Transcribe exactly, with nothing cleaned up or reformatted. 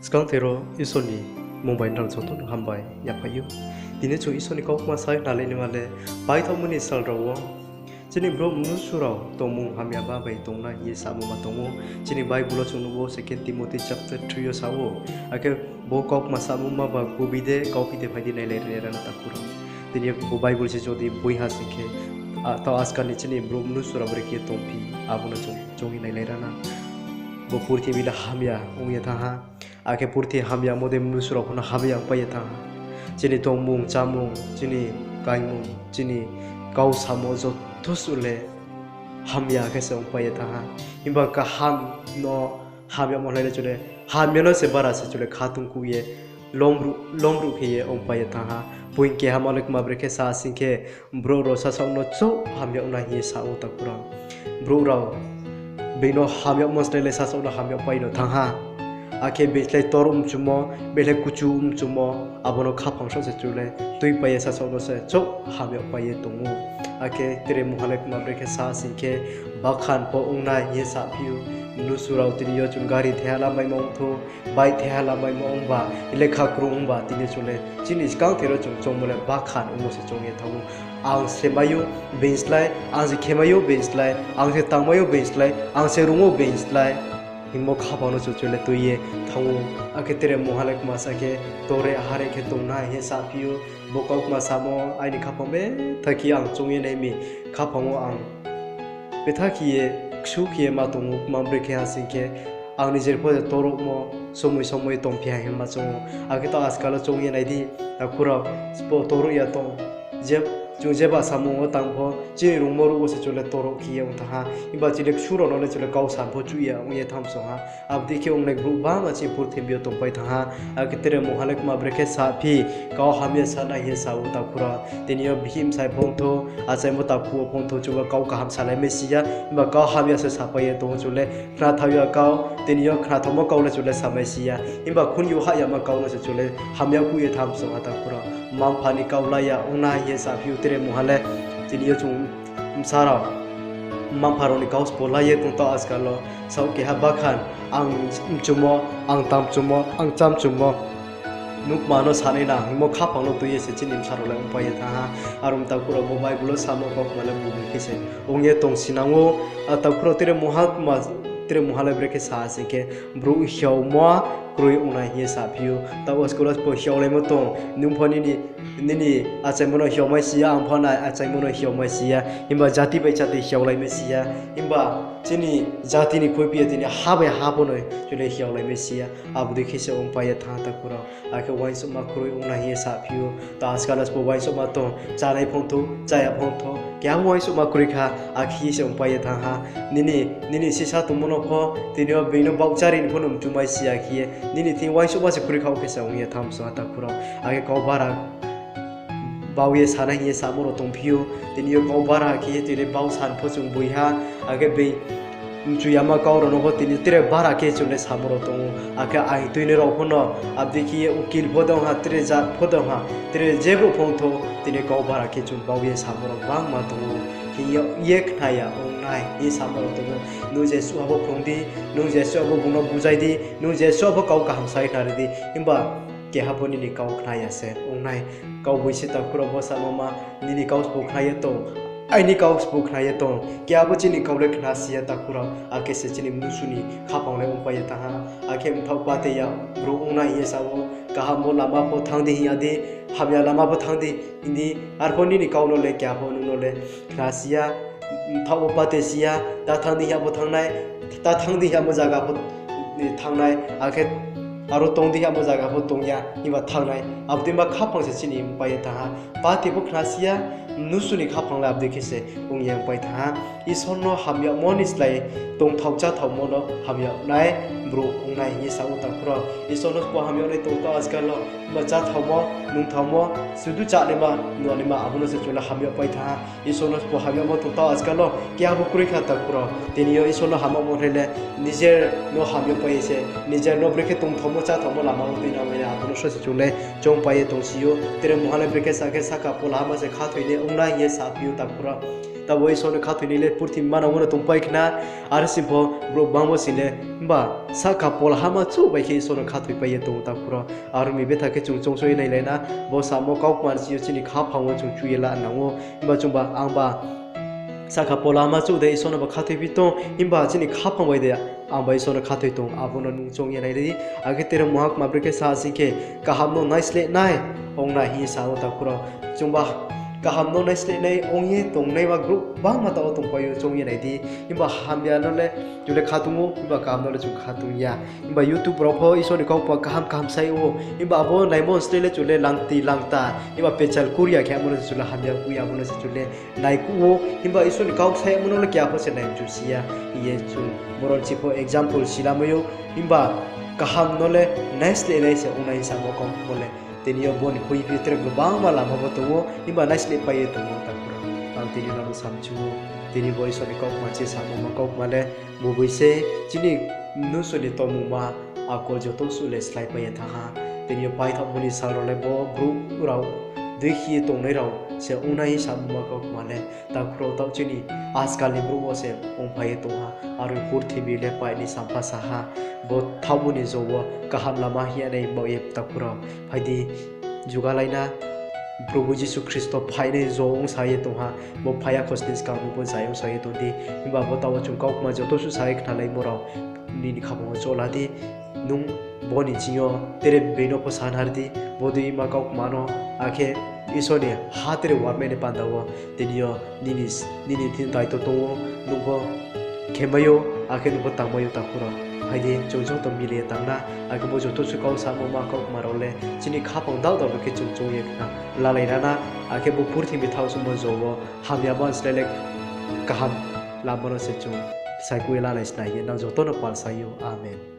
Skangther wo Isor ni mmung bai nrao joto no hambai yaphai ou. Tini chung Isor ni kaukma sai khnalai naima le, paithaohmo ni sal rao wo chini brouh mnusu rao tongmung hamya ba bai tongnai hing ye samo ma tong ou. Chini Bible wo chung nuh ou, Second Timothy chapter three yo sa ou. Akhe bo kaukma samo ma ba kubi de, kauphi de, phai di, nailai ri rana takhu rao. Tini bo Bible se jodi boi ha sing khe, taoh askal ni chini brouh mnusu rao brekhe tongphi, abo no chung choung ye nailai rana. Bo purthimbi le hamya ong ye thanng ha. Akhe purthimbi hamyamo dei mnusu rao pho no hamya ongpai ye thanng ha. Chini tongmung, chámung, chini kaingmung, chini kau samo joto suh le hamya khe se ongpai ye thanng ha. Himba kaham no hamyamo hlai le chung le, hamya no se bara se chung le khatungkuh ye, lomruh khe ye ongpai ye thanng ha. Poing keha ma le kma brekhe sa sing khe, brouh rao sasaoh no chouh hamya ong nai hing ye sa ou takhu rao. Brouh rao being no hamyamo slái le sasaoh no hamya pai no thanng ha. Akhe being slái tor mchumo, being slái kuchu mchumo, abo no khaphang saoh se chung le tuipai ye sasaoh no se chouh hamya pai ye tong ou. Akhe tre mungha le kma brekhe sa sing khe, bakhan pho ong nai hing ye saphi ou. Mnusu rao tini yo chung gari thaiha lamaimo ong thou, bike thaiha lamaimo ongba, lekha krung ongba, tini chung le chini skangther wo chung choungmo le bakhan ongmo se choung ye thanng ou. Ang se mai ou being slái, ang se khe mai ou being slái, ang se tangmai ou being slái, ang se rung ou being slái hingmo khaphang no chung chung le tui ye thanng ou. Akhe tre mungha le kma sa khe, tore hare khe tongnai hing ye saphi ou. Bo kaukma samo aini khaphang betha khe ye ang choung ye nai mi, khaphang wo ang betha khe ye, ksu khe ye ma tong ou, kma brekhe ha sing khe, ang nijer pho je torouhmo, somoi somoi tongphi ha hing ma choung ou. Akhe taoh askal wo choung ye nai di, takhu rao, sbo torouh ya tong. Chung jeba samung wo tang pho, chini rungmo ruh wo se chung le torouh khe ye ong thanng ha. Himba chini ksu rao no le chung le kau sa pho chuh ya ong ye thanng song ha. Abo dei khe ong nai brouh bangma chini purthimbi yo tongpai thanng ha. Akhe tre mungha le kma brekhe saphi, kau hamya sa nai hing ye sa ou takhu rao. Tini yo bihih bsai pho ong thou, achaimo takhu wo pho ong thou, chuba kau kaham salai mai si ya, himba kau hamya se sapai ye tong ou chung le. Khnathao ya kau, tini yo khnathaomo kau le chung le samai si ya. Himba khun yo hah yama kau no se chung le hamya kuh ye thanng song ha takhu rao. Mma-mpha ni kau la ya ong nai hing ye saphi ou tre mungha le. Tini yo chung bsa rao mma-mpha rao ni kau sbo la ye tong taoh askal wo. Saoh keha bakhan, ang mchumo, ang tangmchumo, ang chámchumo, nukma no sanai na hingmo khaphang no tui ye se chini bsa rao le ongpai ye thanng ha. Aro mtakhu rao bo Bible wo samo kaukma le bumui khe se ong ye tongsinang ou. Takhu rao tre mungha le brekhe sa sing khe, brouh hiaomo kroi ong nai hing ye saphi ou. Taoh askal wo sbo hiaolaimo tong, nung pho nini achaimo no hiaomai si ya, ang pho nai achaimo no hiaomai si ya. Himba jati bai jati hiaolai mai si ya. Himba chini jati ni khuiphi ye tini ha bai ha pho no chung le hiaolai mai si ya. Abo dei khe se ongpai ye thanng ha takhu rao. Akhe uaingsouhma kroi ong nai hing ye saphi ou. Taoh askal wo sbo uaingsouhma tong, chánai pho ong thou, cháya pho ong thou, keha uaingsouhma kroi kha, akhe se ongpai ye thanng ha. Nini sisa tongmo no pho, tini yo being no baohchari ni pho no mchumai si ya khe ye, nini thing uaingsouhma se kroi kha, o khe se ong ye thanng song ha takhu rao. Akhe kau bara bau ye sanai hing ye samo rao tongphi ou, tini yo kau bara khe ye tini bau san pho chung boi ha, akhe being mchu yama kau rao no pho tini tre bara khe chung le samo rao tong ou, akhe aing tuinai rao pho no, abo dei khe ye ukil pho dong ha, tre jat pho dong ha, tre jebrouh pho ong thou, tini kau bara khe chung bau ye samo rao bangma tong ou. Hing ye khna ya ong nai hing ye samo rao tong ou. Nung jesuh abo phrung di, nung jesuh abo bung no bujai di, nung jesuh abo kau kaham sai khnari di, himba keha pho nini kau khna ya se ong nai. Kaugboise takhu rao bo samo ma, nini kau sbo khna ye tong, aini kau sbo khna ye tong, keha pho chini kau le khna si ya takhu rao, akhe se chini mnusu ni khaphang le ongpai ye thanng ha. Akhe mthaoh pate ya brouh ong nai hing ye sa ou, kaham bo lama pho thanng di hing ya di, hamya lama pho thanng di hing di, arpho nini kau no le keha pho nung no le khna si ya, mthaoh wo pate si ya, ta thanng di hing ya pho thanng nai, ta thanng di hing ya mo zaga pho thanng nai, akhe aro tong di hing ya mo zaga pho tong ya himba thanng nai. Abo dei ma khaphang se chini ongpai ye thanng ha. Pate pho khna si ya, mnusu ni khaphang le abo dei khe se ong ye ongpai thanng ha. Isor no hamyagmo ni slái tongthao cháthaomo no hamyag nai brouh ong nai hing ye sa ou takhu rao. Isor no sbo hamyag nai tong taoh askal wo, himba cháthaomo, nungthaomo, sudu chánaima, nuhnaima, abo no se chung le hamyagpai thanng ha. Isor no sbo hamyagmo tong taoh askal wo, keha bo kroi kha takhu rao. Tini yo Isor no hamyagmo hlai le, nijer no hamyagpai ye se, nijer no brekhe tongthaomo cháthaomo lama wo tuinang mai nai, abo no só se chung le choungpai ye tongsi ou. Tre mungha le brekhe sa khe sahka pola hama se khathoinai ong nai hing ye saphi ou takhu rao. Tabo Isor no khathoinai le purthimbi manang wo no tongpai khna, are sing pho brouh bangmo sing le, himba sahka pola hama chouh bai khe Isor no khathoipai ye tong ou takhu rao. Aro ni betha khe chung choungsoi nailai na, bo samo kaukma ni sing yo chini khaphang wo chung chu ye la nang ou, himba chungba angba sahka pola hama chouh de Isor no ba khathoiphi tong, himba chini khaphang bai de angba Isor no khathoi tong, abo no nung choung ye nailai di. Akhe tre muhakma brekhe sa sing khe, kaham no naisleh nai ong nai hing ye sa ou takhu rao. Chungba kaham no naisleh nai ong ye tongnaima brouh bangma taoh wo tongpai ou, choung ye nai di. Himba hamya no le chung le khatung ou, himba kaham no le chung khatung ya. Himba YouTube rao pho Isor ni kaukma kaham kaham sai ou, himba abo naimo slái le chung le langti langta, himba pechal kuria khe amo no se chung le hamya kuh ya, amo no se chung le naikuh ou, himba Isor ni kau sayamo no le keha pho se nai mchu si ya, hing ye chung boro ni sing pho example si lamai ou, himba kaham no le naisleh nai se ong nai samo kau pho le. Tini yo bo ni khuiphi tre gbangma lama bo tong ou, himba naislehpai ye tong ou takhu rao. Ang tini yo nang no samchu ou, tini bo Isor ni kaukma se samo ma kaukma le, bubui se chini mnusu ni tongmungma akol joto suh le sláipai ye thanng ha. Tini yo paithaohmo ni sal rao le bo brouh rao, duikhi ye tongnai rao se ong nai samo ma kaukma le, takhu rao taoh chini ajkal ni brouh wo se ongphai ye tong ha, aro purthimbi le pai ni sampha sa ha, bo thaohmo ni jo wo kaham lama hing ye nai baoh ye takhu rao. Phai di, jugalai na, Probhu Jisu Khristo phainai jo ongsa ye tong ha, bo phai ya khosning skang bo zai ongsa ye tong di, himba bo taoh wo chung kaukma joto suh sa ye khnalaimo rao nini khaphang wo chola di, nung bo ni ching yo tre being no pho sanari di, bodei ma kaukma no, akhe Isor ni ha tre warmai ni panda wo, tini yo nini, nini thing daito tong ou, nung pho khemai ou, akhe nung pho tangmai ou takhu rao. Phai di, chung joto mili ye tang na, akhe bo joto suh kau samo ma kaukma rao le chini khaphang daoh daoh khe chung choung ye khna lalai ra na, akhe bo purthimbi thaohsuhmo jo wo hamya ba slái le kaham lama no se chung saikuh ye lalai sna hing ye nang joto no pal sa ou. Amen.